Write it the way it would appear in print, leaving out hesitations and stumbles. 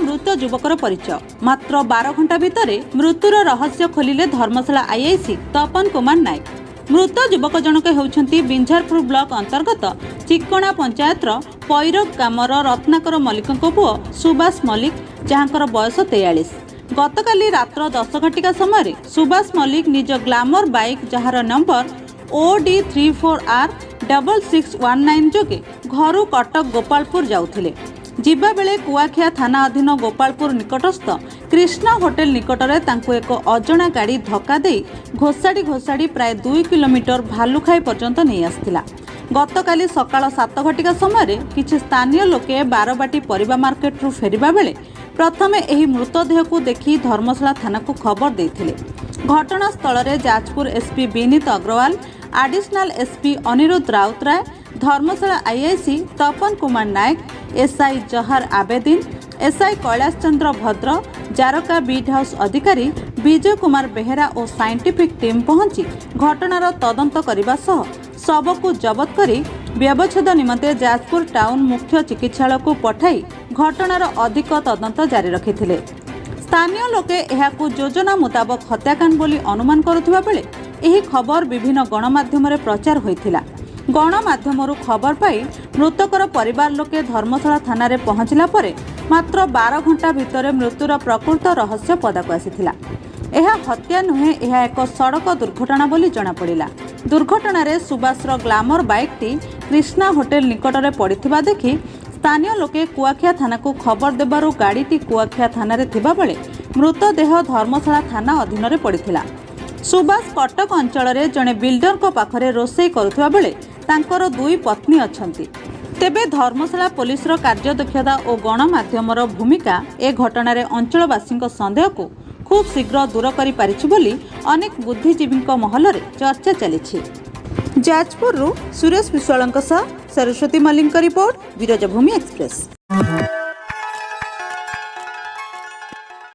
ମୃତ ଯୁବକର ପରିଚୟ। ମାତ୍ର 12 ଘଣ୍ଟା ଭିତରେ ମୃତ୍ୟୁର ରହସ୍ୟ ଖୋଲିଲେ ଧର୍ମଶାଳା ଆଇଆଇସି ତପନ କୁମାର ନାୟକ। ମୃତ ଯୁବକ ଜଣକ ହେଉଛନ୍ତି ବିଞ୍ଝାରପୁର ବ୍ଲକ ଅନ୍ତର୍ଗତ ଚିକଣା ପଞ୍ଚାୟତର ପୈରବ ଗ୍ରାମର ରତ୍ନାକର ମଲ୍ଲିକଙ୍କ ପୁଅ ସୁବାସ ମଲ୍ଲିକ, ଯାହାଙ୍କର ବୟସ 43। ଗତକାଲି ରାତ୍ର 10 ଘଟିକା ସମୟରେ ସୁବାସ ମଲ୍ଲିକ ନିଜ ଗ୍ଲାମର ବାଇକ୍, ଯାହାର ନମ୍ବର OD 34 R 6619 ଯୋଗେ ଘରୁ କଟକ ଗୋପାଳପୁର ଯାଉଥିଲେ। ଯିବାବେଳେ କୁଆଖିଆ ଥାନା ଅଧୀନ ଗୋପାଳପୁର ନିକଟସ୍ଥ କ୍ରିଷ୍ଣା ହୋଟେଲ ନିକଟରେ ତାଙ୍କୁ ଏକ ଅଜଣା ଗାଡ଼ି ଧକ୍କା ଦେଇ ଘୋଷାଡ଼ି ଘୋଷାଡ଼ି ପ୍ରାୟ 2 କିଲୋମିଟର ଭାଲୁଖାଇ ପର୍ଯ୍ୟନ୍ତ ନେଇ ଆସିଥିଲା। ଗତକାଲି ସକାଳ 7 ଘଟିକା ସମୟରେ କିଛି ସ୍ଥାନୀୟ ଲୋକେ ବାରବାଟୀ ପରିବା ମାର୍କେଟରୁ ଫେରିବା ବେଳେ ପ୍ରଥମେ ଏହି ମୃତଦେହକୁ ଦେଖି ଧର୍ମଶାଳା ଥାନାକୁ ଖବର ଦେଇଥିଲେ। ଘଟଣାସ୍ଥଳରେ Jajpur SP Vineet Agarwal, additional SP Anirudh Routray, Dharmashala IIC Tapan Kumar Nayak, SI Jahar Abedin, SI Kailash Chandra Bhadra, Jaraka beat house ଅଧିକାରୀ ବିଜୟ କୁମାର ବେହେରା ଓ ସାଇଣ୍ଟିଫିକ୍ ଟିମ୍ ପହଞ୍ଚି ଘଟଣାର ତଦନ୍ତ କରିବା ସହ ଶବକୁ ଜବତ କରି ବ୍ୟବଚ୍ଛେଦ ନିମନ୍ତେ ଯାଜପୁର ଟାଉନ୍ ମୁଖ୍ୟ ଚିକିତ୍ସାଳୟକୁ ପଠାଇ ଘଟଣାର ଅଧିକ ତଦନ୍ତ ଜାରି ରଖିଥିଲେ। ସ୍ଥାନୀୟ ଲୋକେ ଏହାକୁ ଯୋଜନା ମୁତାବକ ହତ୍ୟାକାଣ୍ଡ ବୋଲି ଅନୁମାନ କରୁଥିବା ବେଳେ ଏହି ଖବର ବିଭିନ୍ନ ଗଣମାଧ୍ୟମରେ ପ୍ରଚାର ହୋଇଥିଲା। ଗଣମାଧ୍ୟମରୁ ଖବର ପାଇ ମୃତକର ପରିବାର ଲୋକେ ଧର୍ମଶାଳା ଥାନାରେ ପହଞ୍ଚିଲା ପରେ ମାତ୍ର 12 ଘଣ୍ଟା ଭିତରେ ମୃତ୍ୟୁର ପ୍ରକୃତ ରହସ୍ୟ ପଦାକୁ ଆସିଥିଲା। ଏହା ହତ୍ୟା ନୁହେଁ, ଏହା ଏକ ସଡ଼କ ଦୁର୍ଘଟଣା ବୋଲି ଜଣାପଡ଼ିଲା। ଦୁର୍ଘଟଣାରେ ସୁବାସର ଗ୍ଲାମର ବାଇକ୍ଟି କ୍ରିଷ୍ଣା ହୋଟେଲ ନିକଟରେ ପଡ଼ିଥିବା ଦେଖି ସ୍ଥାନୀୟ ଲୋକେ କୁଆଖିଆ ଥାନାକୁ ଖବର ଦେବାରୁ ଗାଡ଼ିଟି କୁଆଖିଆ ଥାନାରେ ଥିବାବେଳେ ମୃତଦେହ ଧର୍ମଶାଳା ଥାନା ଅଧୀନରେ ପଡ଼ିଥିଲା। ସୁବାସ କଟକ ଅଞ୍ଚଳରେ ଜଣେ ବିଲ୍ଡରଙ୍କ ପାଖରେ ରୋଷେଇ କରୁଥିବା ବେଳେ ତାଙ୍କର ଦୁଇ ପତ୍ନୀ ଅଛନ୍ତି। ତେବେ ଧର୍ମଶାଳା ପୋଲିସର କାର୍ଯ୍ୟଦକ୍ଷତା ଓ ଗଣମାଧ୍ୟମର ଭୂମିକା ଏ ଘଟଣାରେ ଅଞ୍ଚଳବାସୀଙ୍କ ସନ୍ଦେହକୁ ଖୁବ୍ ଶୀଘ୍ର ଦୂର କରିପାରିଛି ବୋଲି ଅନେକ ବୁଦ୍ଧିଜୀବୀଙ୍କ ମହଲରେ ଚର୍ଚ୍ଚା ଚାଲିଛି। ଯାଜପୁରରୁ ସୁରେଶ ବିଶ୍ୱାଳଙ୍କ ସହ ସରସ୍ୱତୀ ମଲ୍ଲିକଙ୍କ ରିପୋର୍ଟ, ବିରଜଭୂମି ଏକ୍ସପ୍ରେସ୍।